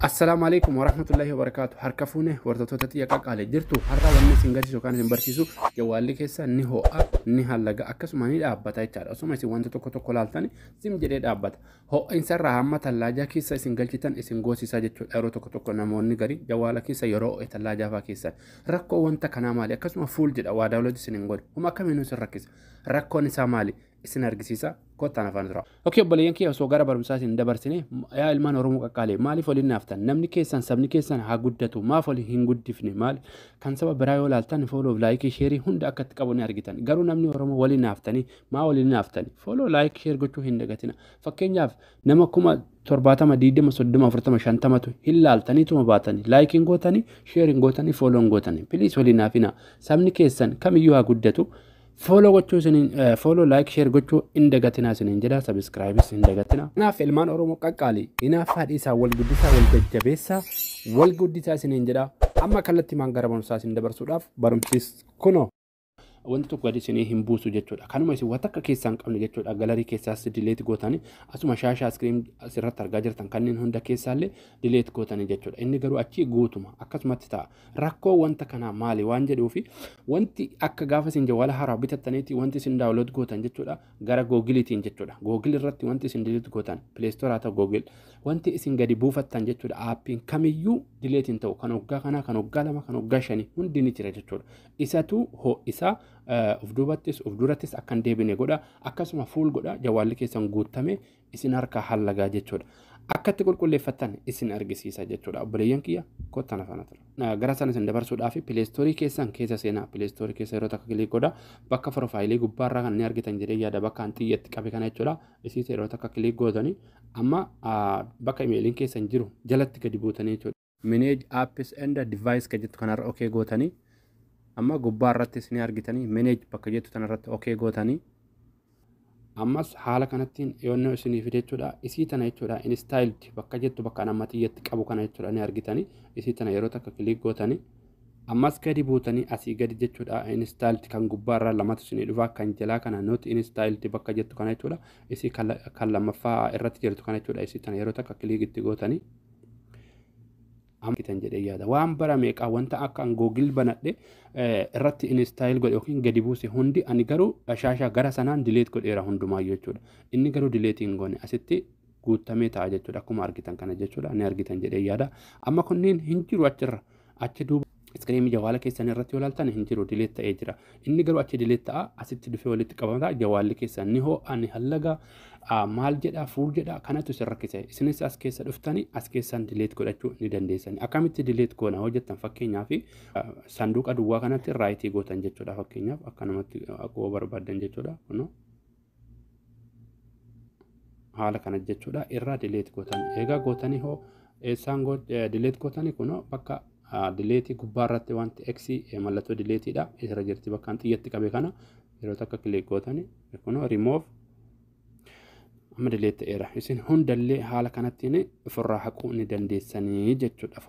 Assalaamu alaikum warahmatullahi wabarakaatu. Harka fuune hordoftoota xiyya qaqqaalee jirtu. Har'a wanni isin garsiisu yookaan isin barsiisu, jawwaalli keessa ni ho'a, ni hallaga, akkasuma ni dhaabbata jechaadha. Osuma isin wanta tokko tokko laaltan sim jedhee dhaabbata. Ho'iinsa irraa hamma tallaajaa keessa isin galchitan isin goosisaa jechuudha. Yeroo tokko tokko namoonni garii jawwaala keessa yeroo ho'e tallaajaa fa'aa keessan. Rakkoo wanta kanaa maali? Akkasuma full jedha, waa download isin hin godhu. Huma akkamiinuu isin rakkisa? Rakkoon isaa maali? Isin argisiisa. Kottaan afaan tura. Okay, obboleeyyan kiyya, osoo gara barumsaa isin dabarsine, yaa ilmaan Oromoo qaqqaalee, maaliif waliin naaftan? Namni keessan, sabni keessan haa guddatu, maaf waliin hin guddifne? Maali kan saba biraa yoo laaltan follow, like, share hunda akka itti qabu ni argitan. Garuu namni Oromoo waliin naaftanii, maa waliin naaftani? Follow, like, share gochuu hin dagatina. Fakkeenyaaf nama 70,000, 20, 30, 40, 50tu hin laaltaniituma baatanii, likeiin gootanii, shareiin gootanii, follown gootanii. Please, waliin naafina. Sabni keessan kamiyyuu haa guddatu. Follow gochuu isiniin, follow, like, share gochuu hin dagatinaa isiniin jedha, subscribeis hin dagatina. Kanaaf ilmaan Oromoo qaqqaalii, hinaaffaa dhiisaa, wal guddisaa, wal jajjabeessaa, wal guddisaa isiniin jedha. Amma kallattii maan gara barumsaa isin dabarsuudhaaf, barumsis kunoo. Wanti tokko gadi isinii hin buusu jechuudha. Kanuma isin waan takka keessaa hin qabne jechuudha. Gallery keessaas delete gootanii, asuma shaashaa screen asirratti argaa jirtan kanneen hunda keessaallee delete gootanii jechuudha. Inni garuu achii guutuma akkasumatti ta'a. Rakkoo wanta kanaa maali waan jedhuufi, wanti akka gaafa isin jawwaala haaraa bitattaniiti wanti isin download gootan jechuudha, gara Googleitiin jechuudha. Google irratti wanti isin delete gootan, Play Store haa ta'u, Google, wanti isin gadi buufattan jechuudha. Appiin kamiyyuu delete hin ta'u, kan waggaa kanaa, kan waggaa 2, kan waggaa 5 hundi ni jira jechuudha. Isatu ho'isaa, of duubattis of durattis akka hin deebine godha, akkasuma full godha, jawwaalli keessan guutame isin harkaa hallagaa jechuudha. Akka itti qulqulleeffattan isin argisiisa jechuudha. Obboleeyyan kiyya, kottan afaan tura. Gara sana isin dabarsuudhaaf Play Store keessan keessa seenaa. Play Store keessa yeroo takka click godha. Bakka profile gubbaarraa kan ni argitan jedhee yaada, bakka an xiyyatti qabe kana jechuudha. Isiis yeroo takka click gootanii, amma bakka emailiin keessan jiru jalatti gadi buutanii jechuudha. Manage apps and device kan jettu kanarra okay gootanii, amma gubbaa irrattis ni argitanii, manage bakka jettu kanarratti okay gootanii, ammas haala kanattiin yoonnoo isinii fide jechuudha. Isii tana jechuudha, installed bakka jettu, bakka amma xiyyatti qabu kana jechuudha, ni argitanii. Isii tana yeroo takka click gootanii, ammas gadi buutanii asii gadi jechuudha, installed kan gubbaarraa lamatu isinii dhufa. Kan jalaa kana not installed bakka jettu kana jechuudha, isii kan lammaffaa irratti jirtu kana jechuudha. Isii tana yeroo takka click itti gootanii, argitan jedhee yaada. Waan bara meeqaa wanta akka an Google banadhe irratti install godhe yookiin gadi buuse hundi, ani garuu shaashaa gara sanaan delete godheera hundumaayyuu jechuudha. Inni garuu delete hin goone, asitti guutamee ta'a jechuudha. Akkuma argitan kana jechuudha, ni argitan jedhee yaada. Amma kunneen hin jiru achirra, achi duuba screen jawaala keessan irratti yoo ilaaltan hin jiru, delete ta'ee jira. Inni garuu achi delete ta'a, asitti dhufee walitti qabama. Jawaalli keessan ni ho'a, ni hallaga, maal jedha, full jedha, kanatu isin rakkise. Isinis as keessa dhuftanii as keessan delete godhachuu ni dandeessani. Akkamitti delete goona hojjettan? Fakkeenyaaf sanduuqa duwwaa kanatti right gootan jechuudha. Fakkeenyaaf akkanumatti akkuma barbaaddan jechuudha. Kunoo haala kana jechuudha, irraa delete gootan. Egaa gootanii hoo eessaan delete gootanii? Kunoo bakka delete gubbaa irratti wanti X mallattoo deleteiidha irra jirti, bakka xiyyatti qabe kana yeroo takka click gootanii, kunoo remove, amma delete ta'eera. Isin hundallee haala kanattiin ofirraa haquu ni dandeessanii jechuudha.